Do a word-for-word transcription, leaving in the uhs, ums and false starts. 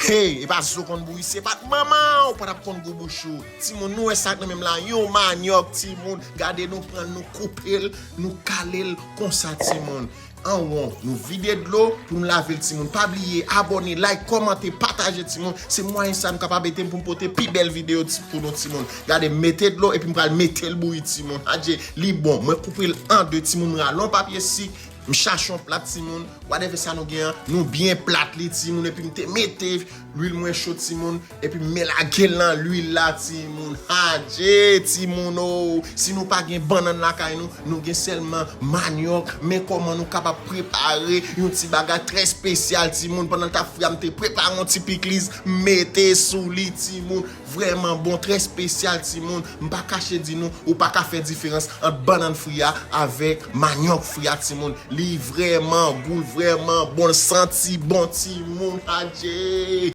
Hey, e pa zo konn bouyi, se pa t manman ou pa t ap konn gou bouch ou. Timoun, nou wè sa k nan men m la, yon manyòk, timoun. Gade, nou pran l, nou koupe l, nou kale l konsa, timoun. An won, nou vide dlo pou nou lave l, timoun. Pa bliye, abòne, like, kòmante, pataje, timoun. Se mwayen sa nou kapab ede m pou m pote pi bèl videyo ti- pou nou, timoun. Gade, mete dlo, epi m pral mete l bouyi, timoun. Adje, li bon. Mwen koupe l an de, timoun. M rale yon papye sik, m chache yon plat, timoun. Whatever sa nou gen an, nou byen plat li, timoun. Epi m te mete lwil mwen cho, timoun. Epi m melage l nan lwil la, timoun. Adje, timoun, o. Si nou pa gen bannann lakay nou, nou gen sèlman manyòk. Men kòman nou kapab prepare yon ti bagay trè espesyal, timoun. Pandan l t ap fri a, m te prepare yon ti pikliz, m mete sou li, timoun. Vrèman bon, trè espesyal, timoun. M pa kache di nou, ou pa ka fè diferans ant bannann fri a avèk manyòk fri a, timoun. Li vrèman gou, l vrèman bon, l santi bon, timoun. Adje!